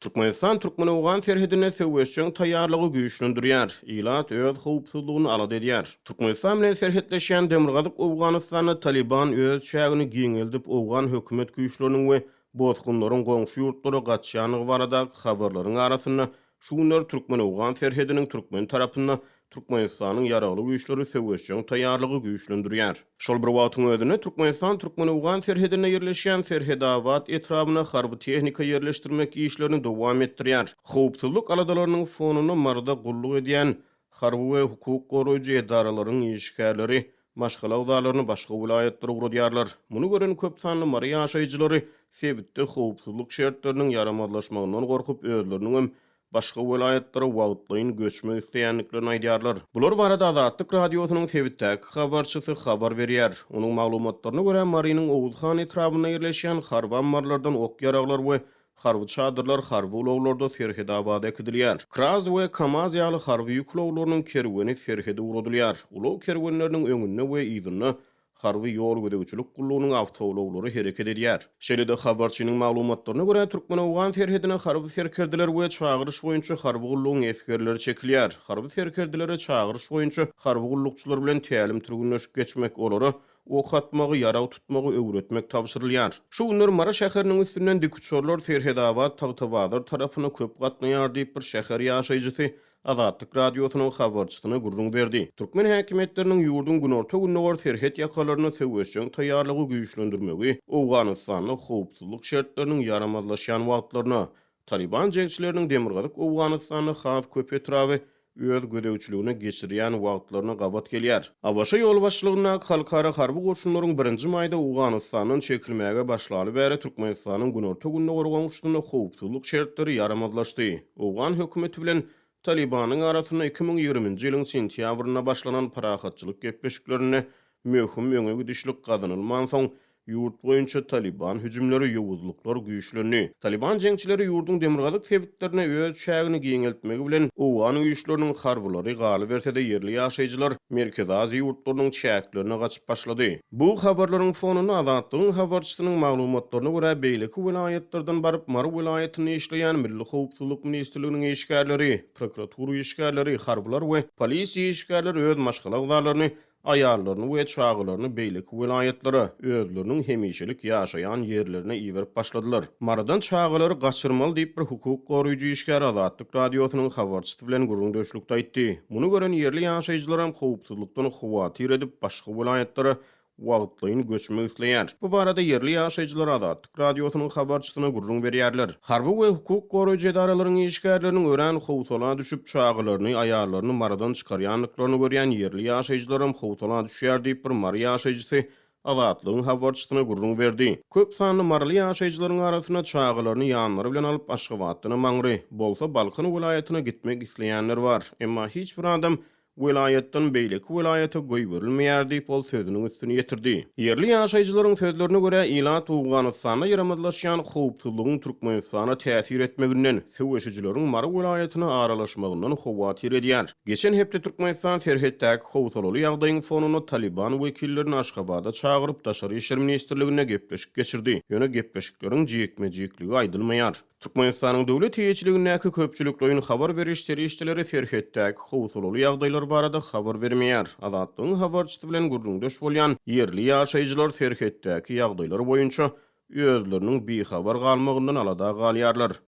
Türkmenistan türkmen-owgan serhedinde söweşjeň taýýarlygy güýçlendirýär, ilat öz howpsuzlygyny alada edýär. Türkmenistan bilen serhetleşýän demirgazyk Owganystanda Talyban öz çägini giňeldip, owgan hökümet güýçleriniň we bosgunlaryň goňşy ýurtlara gaçýandygy baradaky habarlaryň arasynda Şu günler türkmen-owgan serhediniň türkmen tarapynda Türkmenistanyň Ýaragly Güýçleri söweşjeň taýýarlygy güýçlendirýär. Şol bir wagtyň özünde, Türkmenistan türkmen-owgan serhedinde ýerleşýän Serhedabat etrabyna harby tehnika ýerleşdirmek işlerini dowam etdirýär. Howpsuzlyk aladalarynyň fonunda Maryda gulluk edýän harby we hukuk goraýjy edaralaryň işgärleri maşgala agzalaryny başga welaýatlara ugradýarlar. Muny gören köp sanly mary ýaşaýjylary sebitde howpsuzlyk şertleriniň ýaramazlaşmagyndan gorkup, özleriniňem başga welaýatlara wagtlaýyn göçmek isleýändiklerini aýdýarlar. Bular barada Azatlyk Radiosynyň sebitdäki habarçysy habar berýär. Onuň maglumatlaryna görä, Marynyň Oguzhan etrabynda ýerleşýän harby ammarlardan ok-ýaraglar we Harby çadyrlar harby ulaglarda Serhedabada äkidilýär. KRAZ we KAMAZ ýaly harby ýük ulaglarynyň kerweni serhede ugradylýar. Ulag kerwenleriniň öňünde we yzynda harby ýol gözegçilik gullugynyň awtoulaglary hereket edýär. Şeýle-de, habarçynyň maglumatlaryna görä, türkmen-owgan serhedine harby serkerdeler we çagyryş boýunça harby gullugyň esgerleri çekilýär. Harby serkerdelere çagyryş boýunça harby gullukçylar bilen tälim-türgenleşik geçmek, olara Ok atmagy, ýarag tutmagy öwretmek tabşyrylýar. Şu günler Mary şäheriniň üstünden dikuçarlar Serhedabat, Tagtabazar tarapyna köp gatnaýar diýip, bir şäher ýaşaýjysy Azatlyk Radiosynyň habarçysyna gürrüň berdi. Türkmen häkimiýetleriniň ýurduň günorta-gündogar serhet ýakalarynda söweşjeň taýýarlygy güýçlendirmegi Owganystanda howpsuzlyk şertleriniň ýaramazlaşýan wagtlaryna, Talyban jeňçileriniň demirgazyk Owganystanda has köp etraby öz gözegçiligine geçirýän wagtlaryna gabat gelýär. ABŞ ýolbaşçylygyndaky halkara harby goşunlaryň birinji maýda Owganystandan çekilmäge başlaly bäri Türkmenistanyň günorta-gündogar goňşusynda howpsuzlyk şertleri ýaramazlaşdy. Owgan hökümeti bilen Talybanyň arasynda 2020-nji ýylyň sentýabrynda başlanan parahatçylyk gepleşiklerinde möhüm öňe gidişlik gazanylmansoň, Ýurt boýunça Talyban hüjümleri, ýowuzlyklar güýçlendi. Talyban jeňçileri ýurduň demirgazyk sebitlerinde öz çägini giňeltmegi bilen, owgan güýçleriniň harbylary, galyberse-de ýerli ýaşaýjylar Merkezi Aziýa ýurtlarynyň çäklerine gaçyp başlady. Bu habarlaryň fonunda Azatlygyň habarçysynyň maglumatlaryna görä, beýleki welaýatlardan baryp Mary welaýatynda işleýän Milli howpsuzlyk ministrliginiň işgärleri, prokuratura işgärleri, harbylar we polisiýa işgärleri öz maşgala agzalaryny aýallaryny we çagalaryny beýleki welaýatlara, özleriniň hemişelik ýaşaýan ýerlerine iberip başladylar. Marydan çagalary gaçyrmaly diýip bir hukuk goraýjy işgär Azatlyk Radiosynyň habarçysy bilen gürrüňdeşlikde aýtdy. Muny gören ýerli ýaşaýjylaram howpsuzlykdan howatyr edip, başga welaýatlara wagtlaýyn göçmek isleýär. Bu barada ýerli ýaşaýjylar Azatlyk Radiosynyň habarçysyna gürrüň berýärler. Harby we hukuk goraýjy edaralaryň işgärleriniň örän howsala düşüp, çagalaryny, aýallaryny Marydan çykarýandyklaryny görýän ýerli ýaşaýjylaram howsala düşýär diýip, bir mary ýaşaýjysy Azatlygyň habarçysyna gürrüň berdi. Köp sanly maryly ýaşaýjylaryň arasynda çagalaryny ýanlary bilen alyp Aşgabatdanam aňry, bolsa Balkan welaýatyna gitmek isleýänler bar. Emma hiç bir adam welaýatdan beýleki welaýata goýberilmeýär diýip, ol sözüniň üstüni ýetirdi. Ýerli ýaşaýjylaryň sözlerine görä, ilat Owganystanda ýaramazlaşýan howpsuzlygyň Türkmenistana täsir etmeginden, söweşijileriň Mary welaýatyna aralaşmagyndan howatyr edýär. Geçen hepde Türkmenistan serhetdäki howsalaly ýagdaýyň fonunda Talyban wekillerini Aşgabada çagyryp, Daşary işler ministrliginde gepleşik geçirdi. Ýöne gepleşikleriň jikme-jikligi aýdylmaýar. Türkmenistanyň döwlet eýeçiligindäki köpçülikleýin habar beriş serişdeleri serhetdäki howsalaly ýagdaýlar barada habar bermeýär. Azatlygyň habarçysy bilen gürrüňdeş bolýan ýerli ýaşaýjylar serhetdäki ýagdaýlar boýunça özleriniň bihabar galmagyndan alada galýarlar.